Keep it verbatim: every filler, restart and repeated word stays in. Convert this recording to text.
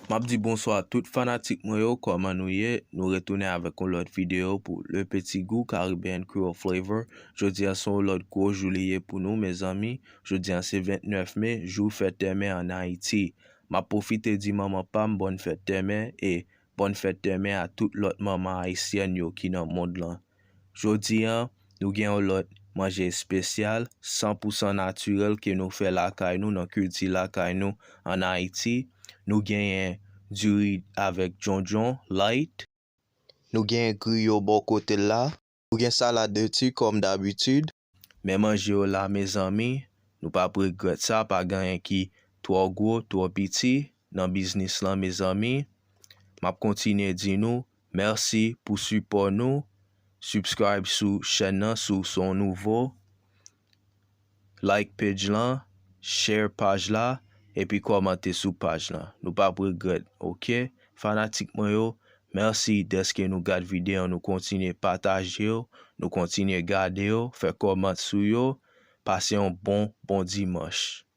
M ap di bonswa a tout fanatik mwen yo, kòman nou ye? Nou retounen avèk yon lòt videyo pou Le Petit Goût Caribbean Creole Flavor. Jodi a se yon lòt gwo jou li ye pou nou, mezanmi. Jodi a se vennèf me, jou fèt tèmè ann Ayiti. M ap pwofite di manman pa m bòn fèt tèmè e bòn fèt tèmè a tout lòt manman ayisyèn yo ki nan mond lan. Jodi a, nou gen yon lòt manje espesyal, san pou san natirèl ke nou fè lakay nou, nan kilti lakay nou ann Ayiti. Nou genyen diri avèk djondjon light. Nou genyen griyo bò kote l la. Nou gen salad de ti kòm dabitid. Men manje yo la, mezanmi, nou p ap regrèt sa, pa gen anyen ki twò gwo, twò piti nan biznis lan, mezanmi. M ap kontinye di nou mèsi pou sipò nou. Subscribe sou chèn nan si w se yon nouvo. Like page lan, share paj la, epi kòmante sou paj lan. Nou p ap regrèt, oke? Fanatik mwen yo, mèsi dèske nou gad videyo, nou kontinye pataje yo, nou kontinye gade yo, fè kòmant sou yo. Pase yon bon, bon dimanch.